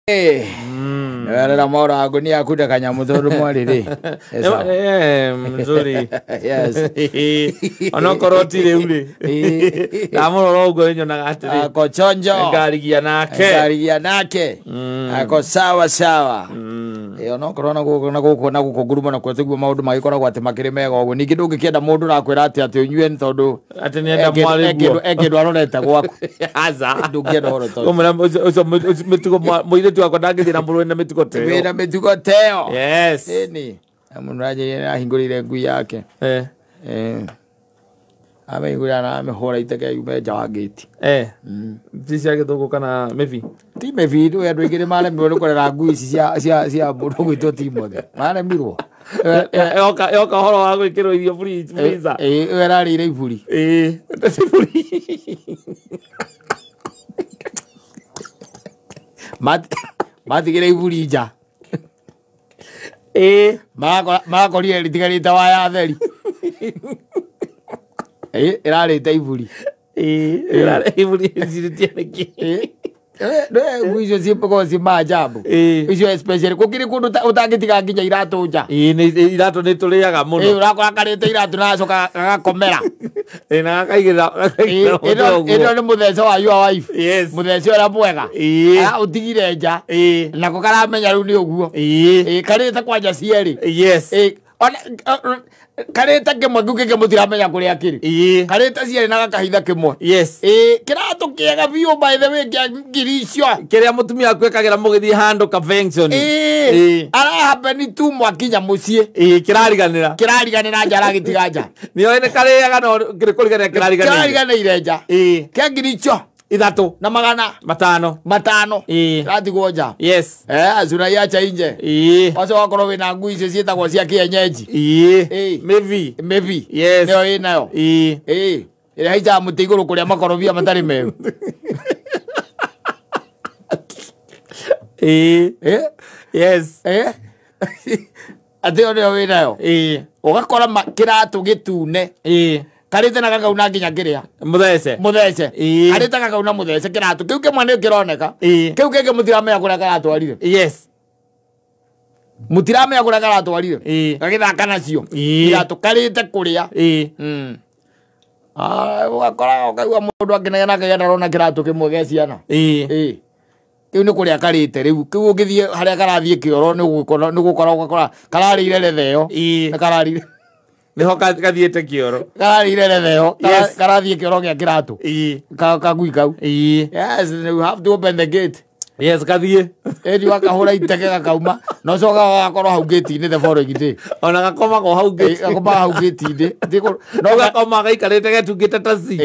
Werera mora ngunia yaku kanyamu tondu mwari ri. Mzuri. Yes. Onokorwo ti riu ri. Ndamurora uguo nyonaga atiri. Ako chonjo. Ngarigia nake. Ngarigia nake. Ako sawa sawa. Onokorwo na guku na guku na guku ngurumo na kwetiguo maundu magikoragwo ati makiri mega uguo. Ningi ndungikienda mundu rakwira ati ati unyue ni tondu ati nienda mwari guo. Ekindu arorete gwaku. Aza. Ndungienda horo tondu. Umra ucio mitugo muiritu wakwa ndangithie na mũrũĩ na mĩtugo teo. Wĩna mĩtugo teo. Yes. Ĩni. Mũndũ aranjĩrire ahingũrĩire ngui yake. Amehingũrĩra na amĩhũra iteke yume nja wa gate. Ti cia gĩthũngũ kana mĩbi? Ti mĩbi, rĩu andũ aingĩ nĩmaremirwo nĩ kũrera ngui ici cia mũndũ ũgwĩtwo Timothy. Maremirwo. Yoka ũhoro wa gwĩkĩrwo irio freezer. Ĩyo ĩrarĩire iburi. Iburi. Matigire iburi nja. Marakorire ritigarĩte waya theri. Ĩrarĩte iburi. Iburi ĩcirĩtie nĩkĩ? Ngui icio cikoragwo ciĩ maajabu. Icio especially gũkĩrĩ kũndũ ũtangĩtiga nginya iratũ nja. Iratũ nĩ tũrĩaga mũno. Ũrakora karĩte iratũ na agacoka gagakomera. Na gakaigĩrĩra Ĩno nĩ mũthece wa your wife. Yes. Mũthece ũrĩa mwega. Ũtigire nja. Nako karamenya rĩu nĩ ũguo. Karĩte kwanja cierĩ. Yes. Karĩte kĩmwe kĩu kĩngĩ mũtiramenya kũrĩa kĩrĩ. Karĩte cierĩ na gakahitha kĩmwe. Yes. Kĩratũ kĩega biũ by the way kĩa ngiri icio. Kĩrĩa mũtumia waku ekagĩra mũgĩthiĩ handũ convention. Arahapeni tu mwakinya mũciĩ. Kĩrariganĩra. Kĩrariganĩra nja aragĩtiga nja. Nĩoĩ nĩ karĩaga no kũriganĩra kĩrariganĩire. Kĩrariganĩire nja. Kĩa ngiri icio. Ithatũ. Na magana. Matano. Matano. Kĩratigwo nja. Yes. Azunaiacha nje. Wacoka wakorwo wĩna ngui icio ciĩtagwo cia kĩenyenji. Mĩbi. Mĩbi. Yes. Nĩyo ĩnayo. Ĩrĩa haicaga mũtĩ igũrũ kũrĩa makorobia matarĩ meru. Yes. Atĩ ĩyo nĩyo wĩnayo. Ũgakora kĩratũ gĩtune. Karĩte na gakauna nginya kĩrĩa. Mũthece. Mũthece. Karĩte gakauna mũthece kĩratũ kĩu kĩmwe nĩ kĩroneka. Kĩu kĩngĩ mũtiramenya kũrĩa karatwarire. Yes. Mũtiramenya kũrĩa karatwarire. Gagĩthaka nacio. Iratũ karĩte kũrĩa. Ũgakora ũkaigua mũndũ akĩnegena akauga ndarona kĩratũ kĩmwe gĩa ciana. Kĩu nĩ kũrĩa karĩte rĩu. Kĩu ũngĩthiĩ harĩa karathiĩ kĩoro nĩ ũgũkora ũgakora kararĩire retha ĩyo. Nĩ kararĩire. Niho kathiĩte kĩoro. Kararĩire retha ĩyo. Karathiĩ kĩoro gĩa kĩratũ. Kagui kau. Yes, you have to open the gate. Yes, kathiĩ. Ĩni wakahũra iteke gakauma. Na ũcoka gagakorwo hau gate-inĩ the following day. Ona gakomaga o hau gate. Gakomaga hau gate-inĩ. No gakoma gaikarĩte getungĩte ta C.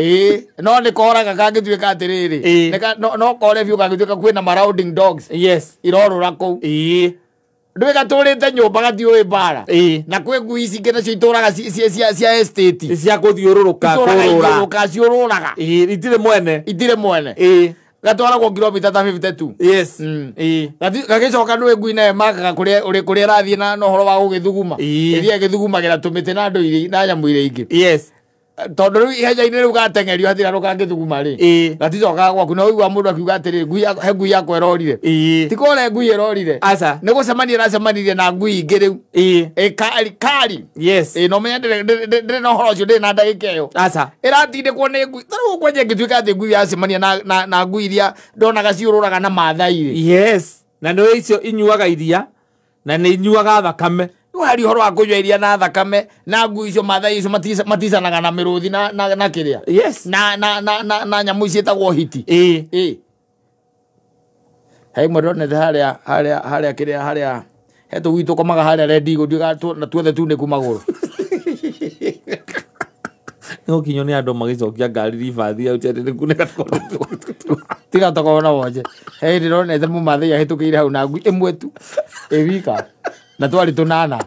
No nĩ koraga kangĩtuĩka atĩrĩrĩ. No kore biũ kangĩtuĩka kwĩna marauding dogs. Yes. Irorũra kũu. Ndũĩ gatũrĩte nyũmba gatiũĩ mbara. Na kwĩ ngui ici ingĩ nacio itũraga cia estate. Cia gũthiũrũrũka kũrũra. Ciũrũraga. Itirĩ mwene. Itirĩ mwene. Gatwaragwo kilomita ta 52. Yes. Gagĩcoka ndũĩ ngui nayo ĩmakaga kũrĩa ĩrathiĩ na ũhoro wa gũgĩthuguma. Ĩthiaga ĩgĩthugumagĩra tũmĩtĩ na andũ na nyamũ iria ingĩ. Yes. Tondũ rĩu ihenya-inĩ rĩu gateng'erio hatirĩ handũ kangĩthuguma rĩ. Gaticokaga gwaku na ũigua mũndũ akiuga atĩrĩrĩ he ngui yakwa ĩrorire. Ti kũrĩa ngui ĩrorire. Aca. Nĩ gũcemania ĩracemanirie na ngui ingĩ rĩu. Kari kari. Yes. Na ũmenye ndĩrĩ na ũhoro ũcio ndĩrĩ na ndagĩka ĩyo. Aca. Ĩratindĩkwo nĩ ngui. Ta rĩu kwanja ĩngĩtuĩka atĩ ngui yacemania na ngui iria ndonaga ciũrũraga na Maathai rĩ. Yes. Na nĩ icio inyuaga iria na nĩ inyuaga thakame. Hari ũhoro wa kũnyua iria na thakame na ngui icio Maathai icio maticanaga na mĩrũthi na kĩrĩa. Yes. Na nyamũ ici ciĩtagwo hiti. He ĩmwe ndonete harĩa harĩa harĩa kĩrĩa harĩa he tũgui tũkomaga harĩa Red Eagle ndiũĩ na tuothe tunĩku magũrũ. Nĩgũkinywo nĩ andũ magĩcokia ngari ribathi hau tene nĩ kunĩka. Tiga tokorwo na wonje. He hĩndĩ ndonete mũmathai ahĩtũkĩire hau na ngui ĩmwe tu ĩ wika. Na twarĩ tũnana.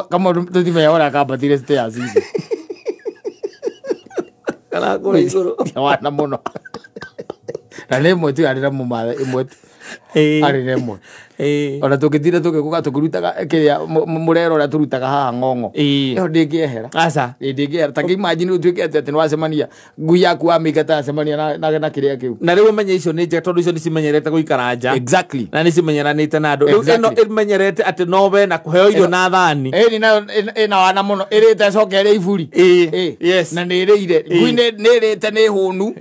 Kamwe tũtimenya ũrĩa kambatire stairs ici. Karakũra igũrũ. Wana mũno. Na nĩ ĩmwe tu yarĩ na mũmathai ĩmwe tu. Arĩ remwe. Ona tũngĩtinda tũgĩkũga tũkĩrutaga kĩrĩa mũrero ũrĩa tũrutaga haha ng'ong'o. Ĩyo ndĩngĩehera. Aca. Ndĩngĩehera. Ta imagine ũtuĩke atĩ nĩwacemania ngui yaku wamĩingata yacemania na kĩrĩa kĩu. Na rĩu ũmenye icio nĩ njega tondũ icio nĩcimenyerete gũikara nja. Exactly. Na nĩcimenyeranĩte na andũ. Rĩu ĩno ĩmenyerete atĩ no we na kũheo irio na thani. Ĩni nayo ĩna wana mũno ĩrĩte ĩcoke ĩrĩe iburi. Yes. Na nĩ ĩrĩire. Ngui nĩ ĩrĩte nĩ hũnu.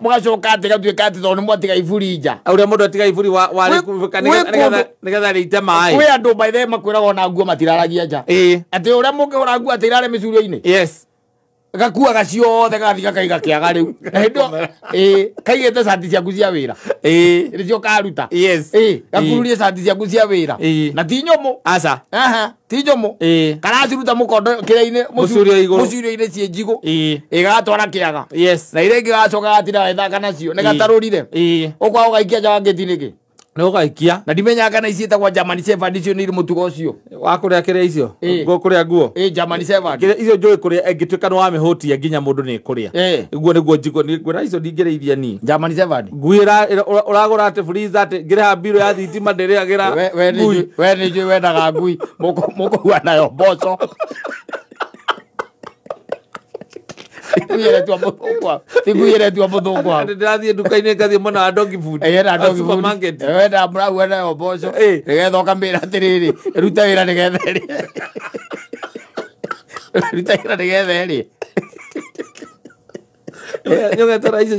Mũgacoka atĩ gatuĩka atĩ tondũ nĩmwatiga iburi nja. Ũrĩa mũndũ atiga iburi nĩgetha rĩite maĩ. Kwĩ andũ by the way makwĩraga ona nguo matiraragia nja. Atĩ ũrĩa mũngĩhũra nguo atĩ irare mĩcurio-inĩ. Yes. Gakuaga ciothe gagathiĩ gakaiga kĩaga rĩu. Na hĩndĩ ĩyo kaigĩte cati ciaku cia wĩra. Nĩcio karuta. Yes. Gakururie cati ciaku cia wĩra. Na ti nyũmũ. Aca. Aha, ti nyũmũ. Karaciruta mũkondo kĩrĩa-inĩ mũcurio-inĩ ciĩ njigũ. Ĩgatwara kĩaga. Yes. Na iria ingĩ gacoka gatinda gagĩthaka nacio. Nĩ gatarũrire. Ũkwaga ũgaikia nja wa ngĩti nĩkĩ? Nĩ ũgaikia. Na ndimenyaga kana ici ciĩtagwo German Shepherd icio nĩ irĩ mũtugo ũcio. Wa kũrĩa kĩrĩa icio? Nguo kũrĩa nguo? German Shepherd. Kĩrĩa icio njũĩ kũrĩa ĩngĩtuĩka nĩ wamĩhũtia nginya mũndũ nĩ ĩkũrĩa. Ũguo nĩguo njigua nguona icio ndingĩrĩithia niĩ. German Shepherd. Ngui ũragũra atĩ freezer atĩ ngĩrĩha mbirũ ya thitima ndĩrĩagĩra. We nĩ njũĩ wendaga ngui mũkũhua nayo mboco. Ngui ĩretua mũthũngũ hau. Ndĩrathiĩ nduka-inĩ ngathiĩ mwena wa dog food. Ena dog food. Supermarket. Wenda mũrahua nayo mboco. Nĩgetha ũkamĩra atĩrĩrĩ, ĩrute wĩra nĩgetha ĩrĩe. Ĩrute wĩra nĩgetha ĩrĩe. Nĩũgetera icio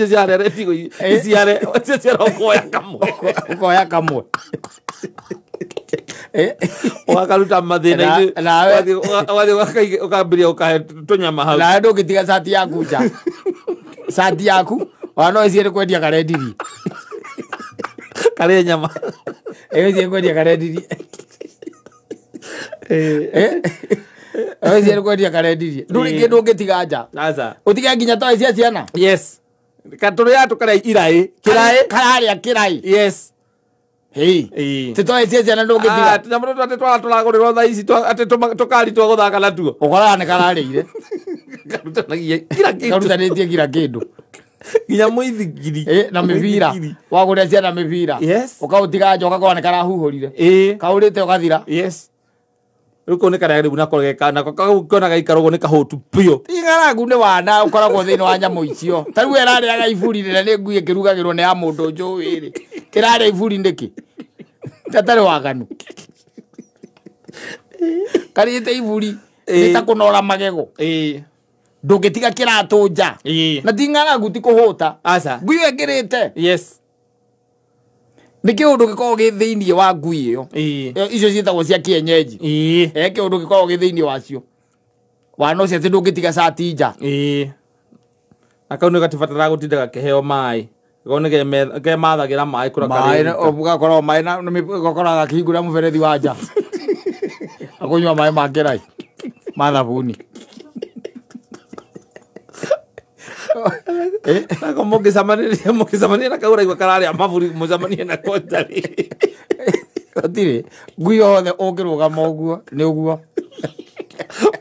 ciarĩa retigo iciare icio ciara ũkoya kamwe. Ũkoya kamwe. Ũgakaruta mathĩna-inĩ ũgathiĩ ũkambĩrĩria ũkahe tũnyama hau. Nawe ndũngĩtiga cati yaku nja. Cati yaku ona no ĩciĩ nĩ kwendia karendirie. Karĩe nyama. Ĩciĩ kwendia karendirie. Ĩciĩ nĩ kwendia karendirie. Ndũrĩ kĩndũ ũngĩtiga nja. Aca. Ũtige nginya toy cia ciana. Yes. Tũrĩaga tũkarĩa iraĩ. Kĩraĩ. Kararĩa kĩraĩ. Yes. Hey. Titoe cia ciana ndũngĩtiga. Tũnyamũ tũtũ atĩ twara tũragũrĩrwo thaa ici atĩ tũkari twa gũthaka natuo. Ũkoraga nĩ kararĩire. Karutanagia kila kĩndũ. Karutanĩtie kila kĩndũ. Nginya mũithikiri. Na mĩbira. Wagũrĩra ciana mĩbira. Yes. Ũkaũtiga nja ũgakora nĩ karahuhũrire. Kaũrĩte ũgathira. Yes. Rĩu kau nĩ karĩa rĩu nako geka nako kau kona gaikara ũguo nĩ kahũtu biũ. Ti ng'aragu nĩ wana ũkoragwo thĩinĩ wa nyamũ icio. Ta rĩu ĩrarĩaga iburi rĩrĩa nĩ ngui ĩkĩrugagĩrwo nĩ ya mũndũ njũĩ rĩ. Kĩrarĩa iburi nĩkĩ? Tatarĩ waganu. Karĩte iburi nĩ ta kũnora magego. Ndũngĩtiga kĩratũ nja. Na ti ng'aragu ti kũhũta. Aca. Ngui ĩyo ĩngĩrĩte. Yes. Nĩ kĩũndũ gĩkoragwo gĩ thĩinĩ wa ngui ĩyo. Icio ciĩtagwo cia kienyeji. Kĩũndũ gĩkoragwo gĩ thĩinĩ wacio. Wana ũcio atĩ ndũngĩtiga cati nja. Na kau nĩ gatibataraga gũtinda gakĩheo maĩ. Kau nĩ kemathagĩra maĩ kũrĩa karĩ. Maĩ ũgakorwo maĩ na ũgakorwo gakĩhingũra mũberethi wa nja. Akũnyua maĩ ma kĩraĩ. Ma thabuni. Nako mũngĩcemania na kau ũraigua kararĩa maburi mũcemanie nako nja rĩ. Gũtirĩ ngui yothe ũngĩrũgama ũguo nĩ ũguo.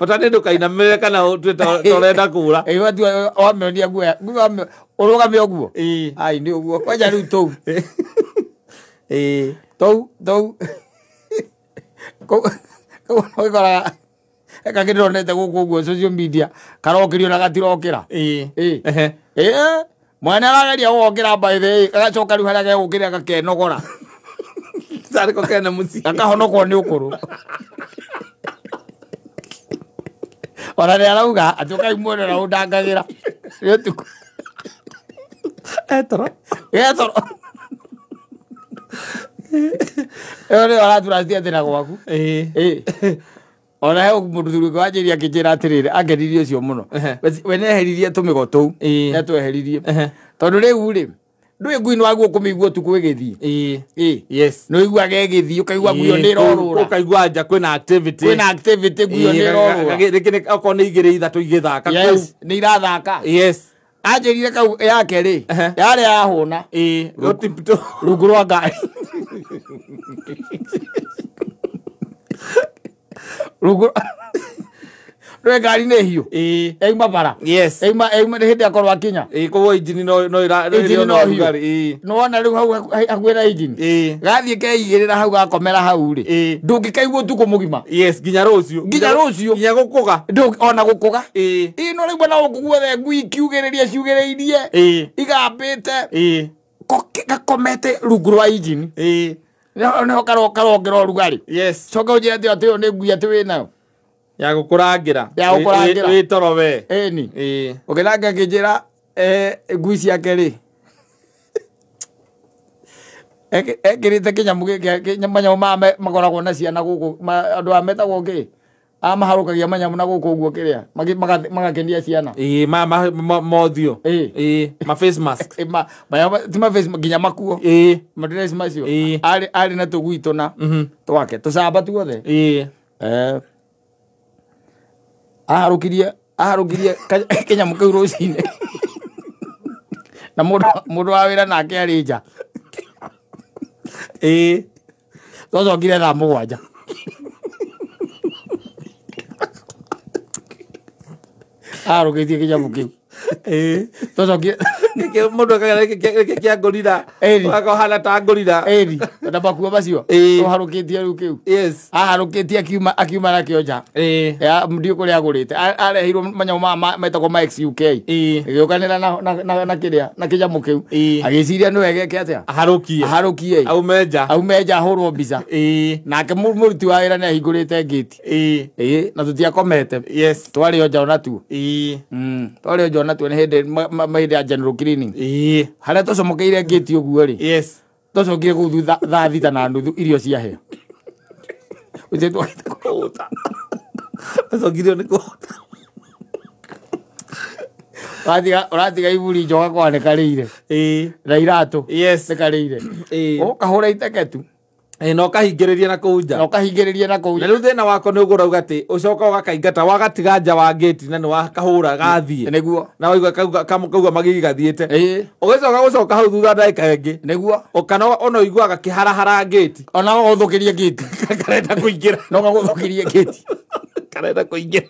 Bata nĩ ndũkainamĩrĩre kana ũtue ta ũrenda kũra. Wamĩonia nguo ũrũgame ũguo. Ai nĩ ũguo kwanja rĩu tũu. Tũu tũu. Kũu ũgĩkoraga eka kĩndĩronete gũkũ ũguo social media karokĩrio na gatirokĩra. Mwana arageria gũgokĩra by the way gagacoka rĩu harĩa gegũkĩrĩra gakenogora. Tarĩ ko kena mũciĩ. Gakahonokwo nĩ ũkũrũ. Ona nĩ arauga atĩ ũkai muone na ũndangagĩra. Nĩ ũtukũ. Etoro. Etoro. Ĩyo nĩyo araturacithia thĩna gwaku. Ona he mũndũ thuri ũngĩ wanjĩrire akĩnjĩra atĩrĩrĩ angenirie ũcio mũno. We nĩeheririe tũmĩgo tũu. Nĩatweheririe. Tondũ rĩu rĩ ndũĩ ngui nĩwagwo kũmĩigua ũtukũ ĩgĩthiĩ. Yes. Nĩ ũiguaga ĩgĩthiĩ ũkaigua ngui ĩyo nĩ ĩrorũra. Ũkaigua nja kwĩna activity. Kwĩna activity ngui ĩyo nĩ ĩrorũra. Rĩngĩ okorwo nĩ igĩrĩ ithatũ igĩthaka. Yes, nĩ irathaka. Yes. Anjĩrire kau yake rĩ yarĩ yahũna. Rungu rwa ngari. Rungu Ndũĩ ngari nĩ hiũ. Ĩĩ. Yauma bara. Yes. Yauma nĩ hĩndĩ akorwo akinya. Ĩĩ koguo injini no ĩra Injini no hiũ. ũrugarĩ. Ĩĩ. Nĩwona rĩu hau hakuhĩ na injini. Ĩĩ. Gathiĩ keigĩrĩra hau gakomera hau rĩ. Ĩĩ. Ndũngĩkaigua ũtukũ mũgima. Yes, nginya rũciũ. Nginya rũciũ. Nginya gũkũga. Ona gũkũga. Ĩĩ. Ĩĩ no rĩu mwena gũkũ guothe ngui ikiugĩrĩria ciugĩrĩirie. Ĩĩ. Igambĩte. Ĩĩ. Gakomete rungu rwa injini. Ĩĩ. Nĩho karongera ũrugarĩ. Yes. Coka ũnjĩre atĩ ĩyo nĩ ngui atĩ wĩnayo. Ya gũkũrangĩra. Ya gũkũrangĩra. Wĩ toro we. Ĩni. Ĩĩ. Ũkĩnanga akĩnjĩra ngui ciake rĩ. Ekĩrĩte kĩnyamũ gĩkĩ manyamũ maya makoragwo na ciana gũkũ andũ aya metagwo kĩ? Aya maharũkagia manyamũ na gũkũ ũguo kĩrĩa magakenia ciana. Ĩĩ mothiũ. Ĩĩ. Ĩĩ ma face mask. Ti ma face nginya makuo. Ĩĩ. Madress macio. Ĩĩ. Arĩ na tũgui tũna twake tũcamba tuothe. Ĩĩ. Aharũkirie kĩnyamũ kĩu rũcinĩ. Na mũndũ wa wĩra nake arĩ nja. Ĩĩ. Twacokire thaa 7. Aharũkĩtie kĩnyamũ kĩu. Ĩĩ. Twacokire Gĩkĩ mũndũ akagera gĩkĩ kĩa ngorira. Ĩni. Ũgakorwo ta ngorira. Ĩni. Na makuo macio. Ĩĩ. Tũharũkĩtie rĩu kĩu. Yes. Aharũkĩtie akiuma nakĩo nja. Ĩĩ. Ya ndiũ kũrĩa agũrĩte. Areheirwo manyamũ maya metagwo ma XUK. Ĩĩ. Ĩgĩũkanĩra na kĩrĩa na kĩnyamũ kĩu. Ĩĩ. Agĩciria nĩ wega eke atĩa? Aharũkie. Aharũkie. Aume nja. Aume nja ahũrwo mbica. Ĩĩ. Nake mũruti wa wĩra nĩ ahingũrĩte ngĩti. Ĩĩ. Ĩĩ. Na tũtiakomete. Yes. Twarĩ o nja ona tuo. Ĩĩ. Twarĩ o nja ona tuo nĩ hĩndĩ ya general cleaning. Ĩĩ. Harĩa tũcomokeire ngĩti ũguo rĩ. Yes. Tũcokire kũu thutha thaa 6:30 irio ciahĩa. Ũcio twagĩte kũhũta. Tũcokire nĩ kũhũta. Ũratiga iburi njoka kwa nĩ karĩire. Ĩĩ. Na iratũ. Yes. Nĩ karĩire. Ĩĩ. Ũkahũra iteke tu. Ĩĩ na ũkahingĩrĩria na kũu nja. Na ũkahingĩrĩria na kũu nja. Na rĩu thĩna wako nĩ ũguo ũrauga atĩ ũcoka ũgakaingata wagatiga nja wa ngĩti na nĩ wakahũra gathiĩ. Nĩguo. Na waigua kaugua magigi gathiĩte. Ĩĩ. Ũgĩcoka gũcoka hau thutha ndagĩka ĩngĩ. Nĩguo. Kana ona ũiguaga gakĩharahara ngĩti. Ona gagũthũkĩrie ngĩti. Karenda kũingĩra. No gagũthũkĩrie ngĩti. Karenda kũingĩra.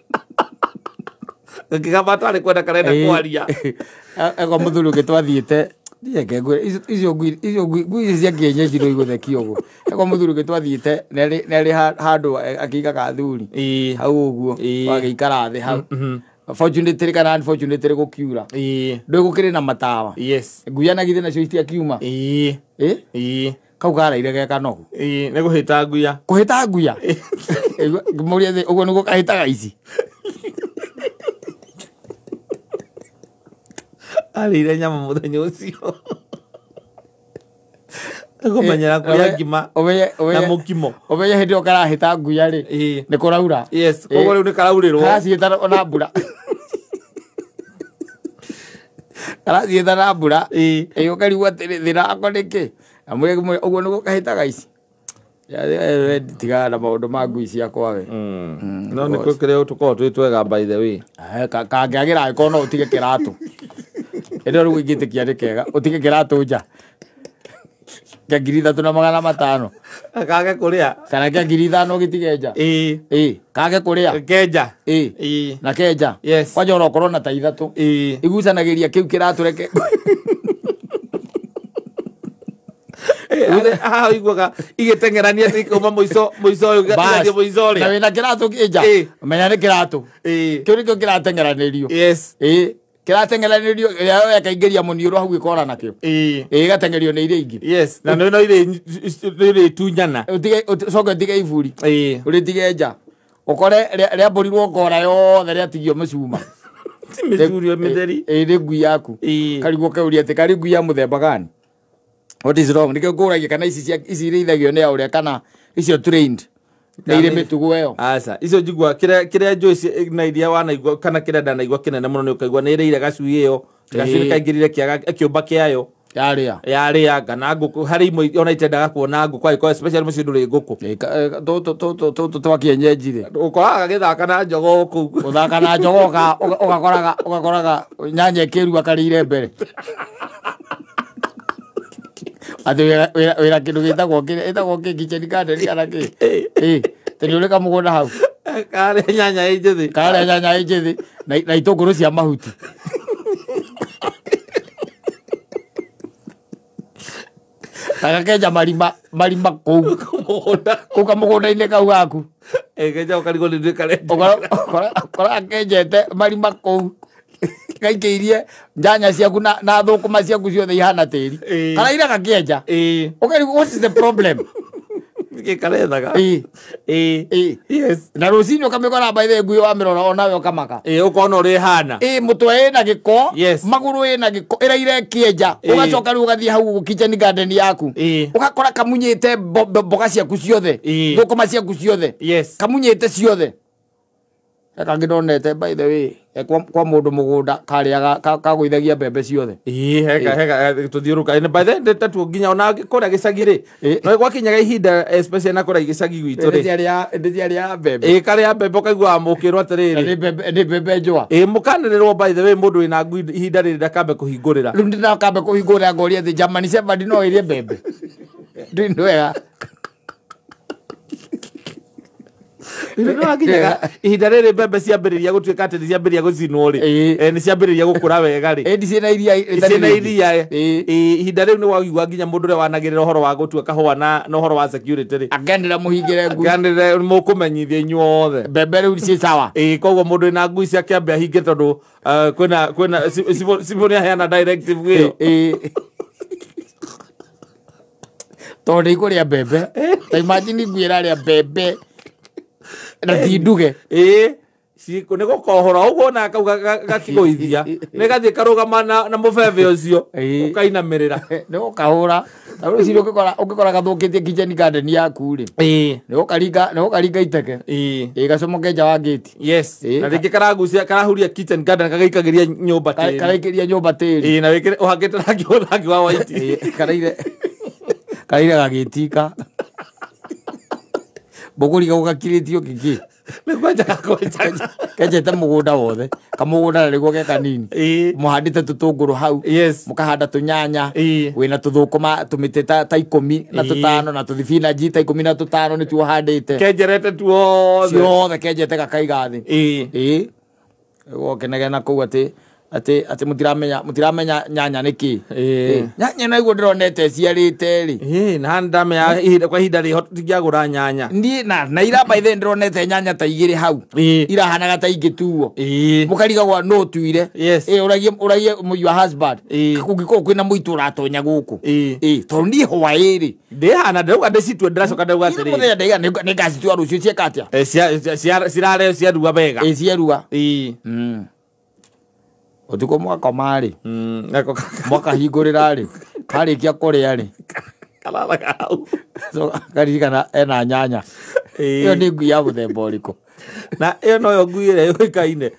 Gakĩgamba tarĩ kwenda karenda kwaria. Ego mũthuri ũngĩ twathiĩte icio ngui icio cia kĩenyeji no igũthekio ũguo. Ego mũthuri ũngĩ twathiĩte nĩ handũ akĩiga gathuri. Ĩĩ. Hau ũguo wagĩikara thĩ hau. Fortunately kana unfortunately gũkiura. Ĩĩ. Ndũĩ gũkĩrĩ na matawa. Yes. Nguya na githĩ nacio itiakiuma. Ĩĩ. Ĩ? Ĩĩ. Kau karaire ge kanogu. Ĩĩ nĩ kũhĩta nguya. Kũhĩta nguya? Ngĩmũria ũguo nĩguo kahĩtaga ici. Arĩire nyama mũthenya ũcio. Kũmenyera kũrĩa ngima na mũkimo. Ũmenye hĩndĩ ĩyo karahĩta nguya rĩ. Ĩĩ. Nĩ kũraura. Yes, koguo rĩu nĩ karaurĩrwo. Karaciĩta ona mbura. Karaciĩta na mbura. Ĩĩ. Ĩĩ ũkarigwo atĩrĩ thĩna wako nĩ kĩ? Amwĩre ũguo nĩguo kahĩtaga ici. Tigana na maũndũ ma ngui ciakwa we. No nĩ kũrĩa tũkoragwo twĩ twega by the way. Kangĩagĩra angĩkorwo no ũtige kĩratũ. Ĩno rĩu ingĩtĩkia nĩ kega ũtige kĩratũ nja. Kĩa 3500. Kage kũrĩa. Kana kĩa 5000 ũgĩtige nja. Ĩĩ. Ĩĩ. Kage kũrĩa. Kenja. Ĩĩ. Ĩĩ. Na kenja. Yes. Kwanja ona ũkorwo na ta 3. Ĩĩ. Igucanagĩria kĩu kĩratũ reke. Haha ũiguaga igĩteng'erania atĩ ikauma mũico ũyũ igathiĩ mũico ũrĩa. Na wĩna kĩratũ kĩ nja. Ĩĩ. Menya nĩ kĩratũ. Ĩĩ. Kĩu nĩkĩo kĩrateng'eranĩrio. Yes. Ĩĩ. Kĩrateng'eranĩrio ĩrĩa ĩkaingĩria mũniũrũ hau ĩkora nakĩo. Ĩĩ. Ĩĩ ĩgateng'erio nĩ iria ingĩ. Yes. Na no irĩ itunyana. Ũtige ũcoke ũtige iburi. Ĩĩ. Ũrĩtige nja. Ũkore rĩambũrirwo ngora yothe rĩatigio mĩcuma. Ti mĩcurio mĩtheri. Ĩĩ nĩ ngui yaku. Ĩĩ. Karigwo keũria atĩ karĩ ngui ya mũthemba gani? What is wrong? Nĩkĩo ngũragia kana ici irĩithagio nĩ a ũrĩa kana icio trained. Nĩ irĩ mĩtugo ĩyo. Aca, icio njigua kĩrĩa njũĩ na iria wanaigua kana kĩrĩa ndanaigua kĩnene mũno nĩ ũkaigua nĩ ĩrĩire gacui ĩyo. Gacui kaingĩrire kĩaga kĩũmba kĩayo. Yarĩa. Yarĩa kana ngũkũ harĩ imwe ona itendaga kuona ngũkũ angĩkorwo especially mũciĩ ndũrĩ ngũkũ. Tũtũ twa kienyeji rĩ. Ũkoraga gagĩthaka na jogoo kũu. Gũthaka na jogoo ũgakoraga nyanya ĩkĩrua karĩire mbere. Atĩ wĩra kĩndũ gĩtagwo kĩ kitchen garden kana kĩ? Ĩĩ. Tondũ ũrĩ kamũgũnda hau. Kararĩa nyanya ĩ njĩthĩ. Kararĩa nyanya ĩ njĩthĩ na itũngũrũ cia mahuti. Na gakenja marima kũu mũgũnda. Kũu kamũgũnda-inĩ kau gaku. Kenja ũkarigwo nĩ karenda. Ũkora gakenjete marima kũu. Gaikĩirie nyanya ciaku na thũkũma ciaku ciothe ihana tĩri. Karaira gakĩenja. Ũkarigwo what is the problem? Nĩkĩ karethaga? Yes. Na rũcinĩ ũkamĩkora by the ngui wamĩrora onawe ũkamaka. Ũkona ũrĩa ĩhana. Mũtwe ĩna gĩko. Yes. Magũrũ ĩna gĩko. Ĩraira ĩkĩenja. Ũgacoka rĩu ũgathiĩ hau kitchen garden yaku. Ũgakora kamunyĩte mboga ciaku ciothe. Thũkũma ciaku ciothe. Yes. Kamunyĩte ciothe. Kangĩ ndonete by the way kwa mũndũ mũgũnda karĩaga kagũithagia mbembe ciothe. Heka tũthiũrũka. By the way tatuo nginya ona kũrĩa gĩcagi rĩ. No gwakinyaga ihinda especially na kũrĩa gĩcagi gwitũ rĩ. Ndĩciarĩaga mbembe. Karĩa mbembe ũkaigua mũkĩrwo atĩrĩrĩ. Nĩ mbembe njũa. Mũkanĩrĩrwo by the way mũndũ wĩna ngui ihinda rĩrĩ ndakambe kũhingũrĩra. Rĩu ndĩrakambe kũhingũrĩra ngoria atĩ German Shepherd no ĩrĩe mbembe. Ndĩ wega. Ihinda rĩrĩ mbembe ciambĩrĩria gũtuĩka atĩ nĩ ciambĩrĩria gũcinwo rĩ, nĩ ciambĩrĩria gũkũra wega rĩ, ciĩna iria ihinda rĩu nĩ waigua nginya mũndũ ũrĩa wanagĩrĩra ũhoro wa gũtua kahũa na ũhoro wa security rĩ, akenĩra mũhingĩre ngui, akenĩra mũkũmenyithia inyuothe mbembe rĩu ciĩ sawa. Koguo mũndũ wĩna ngui ciake ambe ahinge tondũ kwĩna cibũ nĩ aheana directive ĩyo. Tondũ nĩ ikũrĩa mbembe, ta imagine ngui ĩrarĩa mbembe na ti nduge. Nĩ gũkohora ũguo na kau gakĩgũithia nĩ gathiĩ karũgama na mũbebe ũcio ũkainamĩrĩra. Nĩ gũkahũra. Ta rũcinĩ ũngĩkora gathũkĩtie kitchen garden yaku rĩ, nĩ gũkaringa iteke, gacomoke nja wa gate. Yes. Na rĩngĩ karagucia karahuria kitchen garden gagaikagĩria nyũmba tĩri. Karaikĩria nyũmba tĩri. Na wĩkĩre ũhakĩte rangi wa white. Karaire gagĩtika. Mbũgũri gakirĩtio kĩkĩ. Nĩ kwenja gakwenjaga. Kenjete mũgũnda wothe. Kamũgũnda na nĩguo ge kanini. Mũhandĩte tũtũngũrũ hau. Yes. Mũkahanda tũnyanya. Wĩna tũthũkũma tũmĩtĩ ta 15 na tũthibinanji ta 15 nĩtuo ũhandĩte. Kenjerete tuothe. Ciothe kenjete gakaiga thĩ. Ũgũkenegena kũu atĩ mũtiramenya nyanya nĩ kĩ. Nyanya naiguo ndĩronete ciarĩte rĩ. Na ndamenya ihinda kwa ihinda rĩho tũtingĩagũra nyanya. Niĩ na ira by the way ndĩronete nyanya ta 2 hau. Irahanaga ta ingĩtuo. Mũkarigagwo nũ ũtuire. Ũragie your husband. Kũngĩkorwo kwĩna mũitũ ũratonya gũkũ. Tondũ niĩ hwaĩ rĩ. Ndĩhana ndĩrauga ndĩcitue ndĩracoka ndauga atĩrĩrĩ. Mũthenya ndaiga nĩngacitua rũciũ cieka atĩa? Cirarĩ ciarua wega. Cierua. Ũtukũ mwakoma rĩ, mwakahingũrĩra rĩ, karĩkia kũrĩa rĩ, kararaga hau. Karirikana ena nyanya. Ĩyo nĩ ngui ya mũthemba ũrĩkũ? Na ĩyo noyo ngui ĩrĩa yũĩkaine.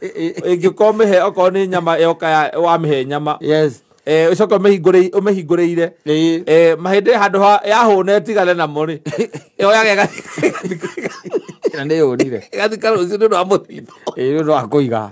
Ĩngĩkorwo mĩhe okorwo nĩ nyama yoka wamĩhe nyama. Yes. Ũcoke ũmĩhingũrĩire. Mahĩndĩ handũ yahũna ĩtigane namo rĩ, yoyaga Na nĩ yũrire. ĩgathika rũciũ nĩ ũndũ wa mũthithũ. Nĩ ũndũ wa kũiga.